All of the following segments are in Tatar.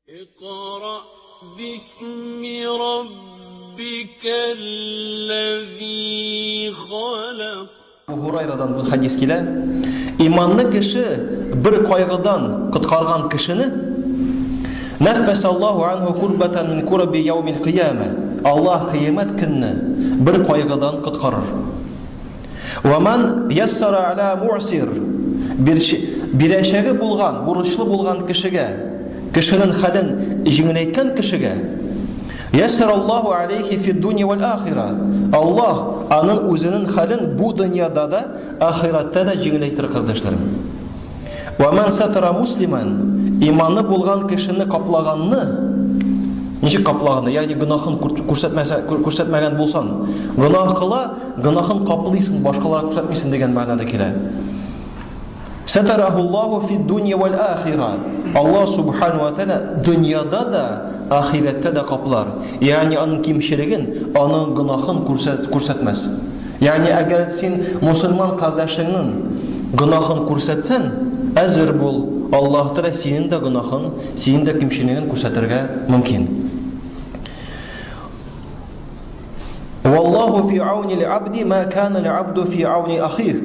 اقرأ باسم ربك الذي خلق. Әбу Һурайрадан бу хәдис килә. Иманлы кеше бер кайгыдан коткарган кешене Нәффәс Аллаһу анху курбатан мин кураби яумил кыяма. Аллаһ кыямәт көнне бер кайгыдан коткарыр. Ва ман яссара аля муъсир. Бирәчәге булган, бурычлы булган кешегә, кешенең хәлен җиңеләйткән кешегә Яссараллаһу алейхи фид дунья вәл ахира. Аллаһ аның үзенең хәлен бу дөньяда да, ахирәттә дә җиңеләйтер, кардәшләрем. Ва ман сатара муслиман, иманы булган кешене каплаганны, ничек каплаганны, ягъни гөнаһын күрсәтмәсә, күрсәтмәгән булсаң, гөнаһ кыла, гөнаһын каплыйсың, башкаларга күрсәтмисең дигән мәгънәдә килә. Сәтәрәһуллаһу фид дунья вәл ахира. Аллаһ субхану ва тәгалә дөньяда да, ахирәттә дә каплар. Ягъни аның кимчелеген, аның гөнаһын күрсәтмәс. Ягъни әгәр син мусульман кардәшеңнең гөнаһын күрсәтсәң, әзер бул, Аллаһ Тәгалә синең дә гөнаһын, синең дә кимчелеген күрсәтергә мөмкин. Валлаху фи ауни абди ма кана абду фи ауни ахих.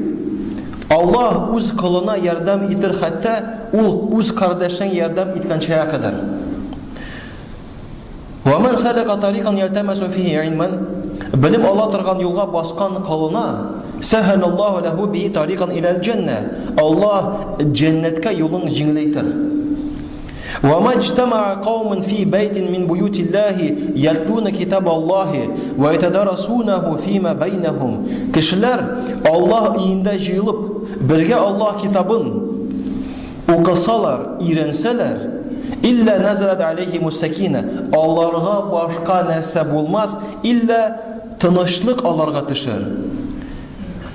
Аллаһ үз колына ярдәм итер хәтта ул үз кардәшенә ярдәм иткәнчегә кадәр. Ва ман салака тарикан ялтамасу фихи илман белем ала торган юлга баскан колына сахалаллаху лаху би тарикан иләл җәннә. Аллаһ җәннәткә юлын җиңеләйтер. وما اجتمع قوم في بيت من بيوت الله يتلون كتاب الله ويتدارسونه فيما بينهم Кешеләр Аллаһ өендә җыелып, бергә Аллаһ китабын укысалар, өйрәнсәләр, илля назалат алейхимус сакина, аларга башка нәрсә булмас, илля тынычлык аларга төшер.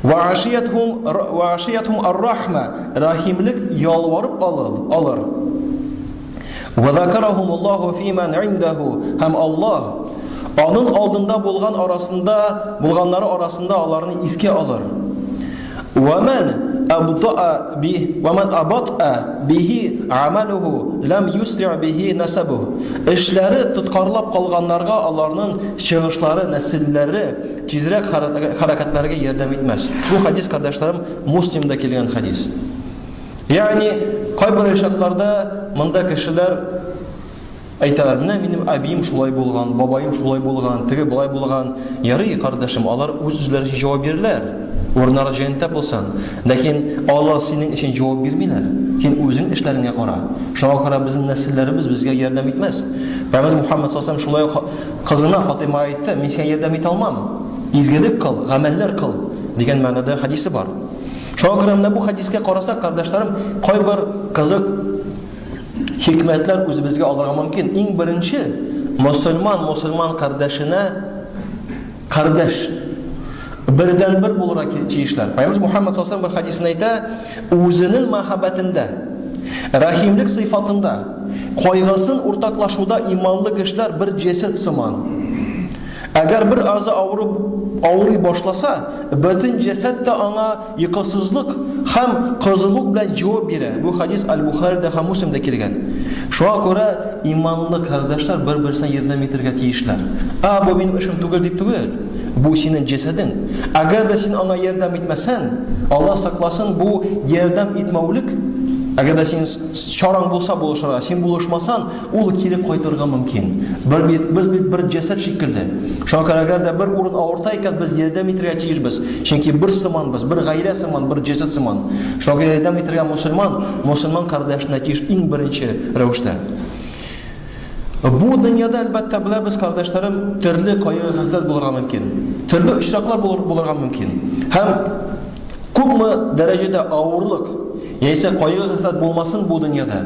Ва ашиятхум ва ашиятхум ар-рахма, рахимлек ялварып алыр, алыр. Ва закарахум Аллаху фи ман индаху, һәм Аллаһ аның алдында булган арасында булганнары арасында аларны искә алыр. Ва ман абдаа би ва ман абатаа бихи амалуху лам юсри бихи насабуху. Эшләре тоткарлап калганнарга аларның чыгышлары, нәселләре Тизрәк хәрәкәтләргә ярдәм итмәс. Бу хадис, кардәшләрем, Муслимда килгән хадис. Ягъни, кайбер очракларда монда кешеләр әйтәләр, менә минем әбием шулай булган, бабаем шулай булган, теге болай булган. Ярый, кардәшем, алар үз-үзләре өчен җавап бирәләр. Урыннары җәннәттә булсын. Ләкин алар синең өчен җавап бирмиләр. Син үзең эшләреңә кара. Шуңа күрә безнең нәселләребез безгә ярдәм итмәс. Пәйгамбәребез Мухаммад саллаллаху шулай ук Кызына Фатыйма әйтте, мин сиңа ярдәм итә алмам. Изгелек кыл, гамәлләр кыл, дигән мәгънәдә хәдисе бар. Шуңа күрә менә бу хәдискә карасак, кардәшләрем, кайбер кызык хикмәтләр үзебезгә алырга мөмкин. Иң беренче, мөселман мөселман кардәшенә кардәш бердән-бер булырга тиешләр. Пәйгамбер Мухаммад саллаллаху бер хәдисендә әйтә, үзенең мәхәббәтендә, рәхимлек сыйфатында, кайгысын уртаклашуда иманлы кешеләр бер җәсәд сыман. Әгәр бер әгъза авырып авырый башласа, бөтен җәсәд тә аңа йокысызлык һәм кызыллык белән җавап бирә. Бу хадис Аль-Бухарида һәм Муслимда килгән. Шуңа күрә иманлы кардәшләр бер-берсенә ярдәм итәргә тиешләр. А, бу минем эшем түгел дип түгел. Бу синең җәсәдең. Әгәр дә син аңа ярдәм итмәсәң, Алла сакласын, бу ярдәм итмәүлек, әгәр дә синең чараң булса булышырга, син булышмасаң, ул кире кайтырга мөмкин. Бер бит, без бит бер җәсәд шикелле. Шуңа күрә әгәр дә бер урын авырта икән, без ярдәм итәргә тиешбез. Чөнки бер сыман без, бер гаилә сыман, бер җәсәд сыман. Шуңа күрә ярдәм итәргә мөселман, мөселман кардәшенә тиеш иң беренче рәвештә. Бу дөньяда, әлбәттә, беләбез, кардәшләрем, төрле кайгы-хәсрәт булырга мөмкин. Төрле очраклар булыр, булырга мөмкин. Һәм күпме дәрәҗәдә авырлык, яисә кайгы-хәсрәт булмасын бу дөньяда,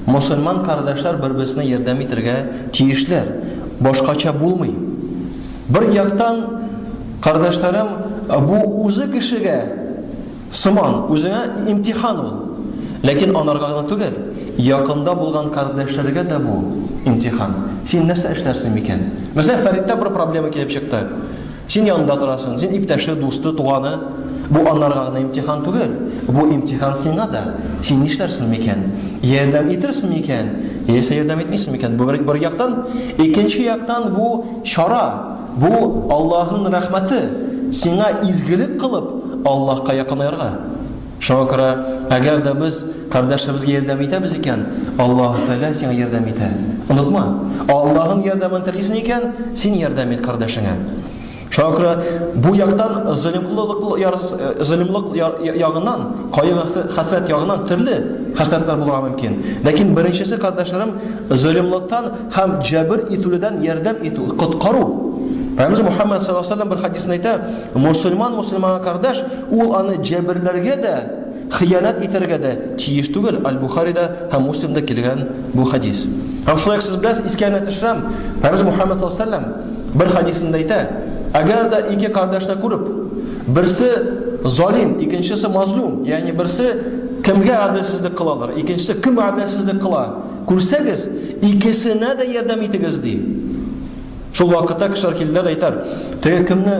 мөселман кардәшләр бер-берсенә ярдәм итәргә тиешләр. Башкача булмый. Бер яктан, кардәшләрем, бу үзе кешегә Сыман, үзеңә имтихан ул. Ләкин анарга гына түгел, якында булган кардәшләргә дә бу имтихан. Син нәрсә эшләрсең микән? Мәсәлән, Фәриттә бер проблема килеп чыкты. Син янында торасың, син иптәше, дусты, туганы. Бу анарга гына имтихан түгел, бу имтихан сиңа да. Син нишләрсең микән? Ярдәм итерсең микән? Яисә ярдәм итмисең микән? Бу бер яктан, икенче яктан бу чара, бу Аллаһның рәхмәте, сиңа изгелек кылып, Аллаһка якынаерга. Шуңа күрә, әгәр дә без кардәшебезгә ярдәм итәбез икән, Аллаһ Тәгалә сиңа ярдәм итә. Онытма, Аллаһның ярдәмен телисең икән, син ярдәм ит кардәшеңә. Шуңа күрә бу яктан золымлык ягыннан, кайгы хәсрәт ягыннан төрле хәсрәтләр булырга мөмкин. Ләкин беренчесе, кардәшләрем, золымлыктан һәм җәбер ителүдән ярдәм итү, коткару. Пәйгамбер Мухаммад саллаллаһу алейһи вәсәлләм бер хәдисендә әйтә, мусульман мусульманга кардәш, ул аны җәберләргә дә, хыянәт итәргә дә тиеш түгел. Аль-Бухарида һәм Муслимда килгән бу хәдис. Һәм шулай ук сез беләсез, искә генә төшерәм, Пәйгамбер Мухаммад саллаллаһу алейһи вәсәлләм бер хәдисендә әйтә, әгәр дә ике кардәшне күреп, берсе залим, икенчесе мазлум, ягъни берсе кемгә гаделсезлек кылалар, икенчесе кем гаделсезлек кыла, күрсәгез, икесенә дә ярдәм итегез, ди. Шул вакытта кешеләр килделәр, әйтәр, теге кемне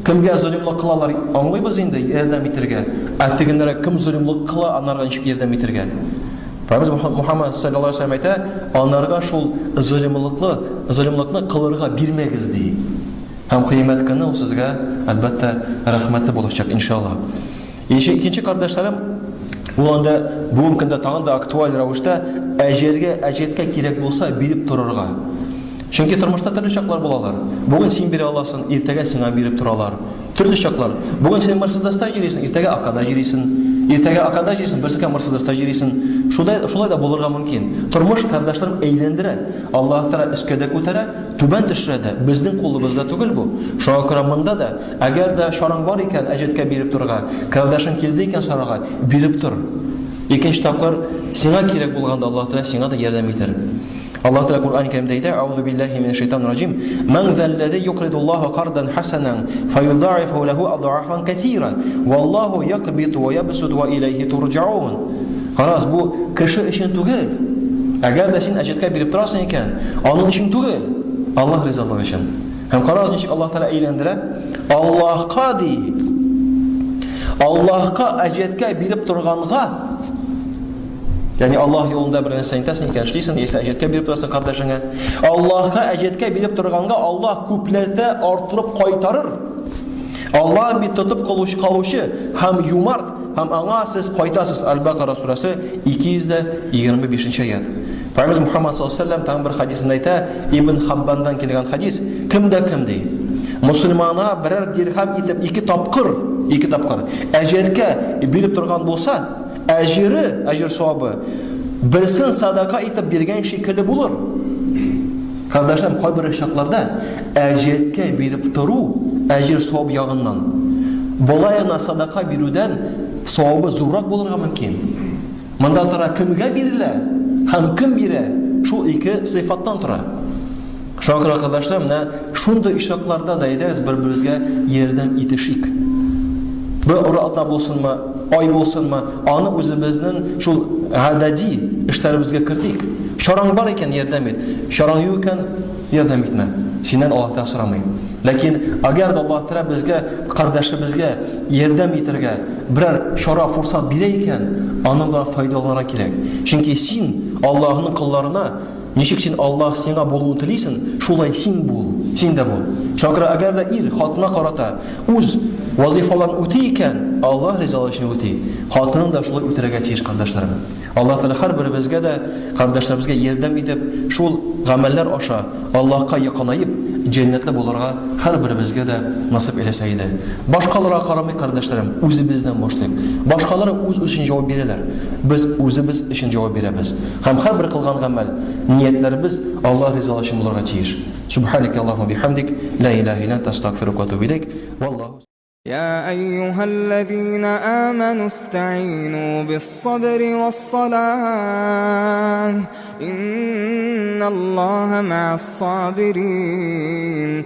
кемгә золимлык кылалар, аңлыйбыз инде, ярдәм итергә, ә тегеннәргә кем золимлык кыла, анарга ничек ярдәм итергә? Пәйгамбер Мухаммад саллаллаһу алейһи вәсәлләм әйтә, анарга шул золимлыкны, золимлыкны кылырга бирмәгез, ди. Һәм кыямәт көне ул сезгә, әлбәттә, рәхмәте булачак, иншаллаһ. Икенче кардәшләрем, ул анда бүгенге көндә тагын да актуаль рәвештә әҗергә, әҗәткә кирәк булса биреп торырга. Чөнки тормышта төрле чаклар булалар. Бүген син бирә аласың, иртәгә сиңа биреп торалар. Төрле чаклар. Бүген син Мерседеста йөрисең, иртәгә Акада йөрисең. Иртәгә Акада йөрисең, берсекә Мерседеста йөрисең. Шулай, шулай да булырга мөмкин. Тормыш, кардәшләрем, әйләндерә. Аллаһ Тәгалә өскә дә күтәрә, түбән төшерә дә. Безнең кулыбызда түгел бу. Шуңа күрә монда да, әгәр дә чараң бар икән, әҗәткә биреп торырга, кардәшең килде икән сорарга, биреп тор. Икенче тапкыр сиңа кирәк булганда Аллаһ Тәгалә сиңа да ярдәм итәр. Аллаһ Тәгалә Коръән Кәримдә әйтә: "Аузу биллаһи минәш шайтанир раҗим. Ман заллази юкридуллаһа кардан хасанан фаюдаифу лаху адаафан кәсира. Валлаһу якбиту ва ябсуту ва иләйһи турҗаун." Карагыз, бу кеше өчен түгел. Әгәр дә син әҗәткә биреп торасың икән, аның өчен түгел, Аллаһ ризалыгы өчен. Һәм карагыз, ничек Аллаһ Тәгалә әйләндерә. Аллаһка ди. Аллаһка әҗәткә биреп торганга. Ягъни Аллаһ юлында бер нәрсә әйтәсең икән, эшлисең, яисә әҗәткә биреп торасың кардәшеңә. Аллаһка әҗәткә биреп торганга Аллаһ күпләртә арттырып кайтарыр. Аллаһ бит тотып калучы калучы һәм юмарт, һәм аңа сез кайтасыз. Аль-Бакара сүрәсе 225 аят. Пәйгамбер Мухаммад саллаллаһу алейһи вәсәлләм тагын бер хадисендә әйтә, Ибн Хаббандан килгән хадис, кем дә кем ди, мусульманга берәр дирхам итеп ике тапкыр, ике тапкыр әҗәткә биреп торган булса, Әҗере, әҗер савабы, берсен садака итеп биргән шикелле булыр. Кардәшләрем, кайбер чакларда әҗәткә биреп тору әҗер савап ягыннан болай гына садака бирүдән савабы зуррак булырга мөмкин. Монда тора кемгә бирелә һәм кем бирә, шул ике сыйфаттан тора. Шуңа күрә, кардәшләр, менә шундый очракларда да әйдәгез бер-беребезгә ярдәм итешик. Бер атна булсынмы, ай булсынмы, аны үзебезнең шул гадәти эшләребезгә кертик. Чараң бар икән, ярдәм ит. Чараң юк икән, ярдәм итмә. Синнән Аллаһ Тәгалә сорамый. Ләкин әгәр дә Аллаһ Тәгалә безгә, кардәшебезгә ярдәм итәргә берәр чара, форсат бирә икән, аннан да файдаланырга кирәк. Чөнки син Аллаһның колларына Ничек син Аллаһ сиңа булуын телисең, шулай син бул, син дә бул. Шуңа күрә әгәр дә ир хатынына карата үз вазифаларын үти икән, Аллаһ ризалыгы өчен үти. Хатынын да шулай үтерергә тиеш, кардәшләрем. Аллаһ Тәгалә һәрберебезгә дә, кардәшләребезгә ярдәм итеп, шул гамәлләр аша Аллаһка якынаеп, җәннәтле булырга һәрберебезгә дә насыйп әйләсә иде. Башкаларга карамыйк, кардәшләрем, үзебездән башлыйк. Башкалар үз өчен җавап бирәләр. Без үзебез өчен җавап бирәбез. Һәм һәрбер кылган гамәл, ниятләребез Аллаһ ризалыгы өчен булырга тиеш. Субханaka Аллаһумма бихамдик, ла илаһа илля анта, астагфирука ва атубу илейк. Валлаху يا أيها الذين آمنوا استعينوا بالصبر والصلاة إن الله مع الصابرين.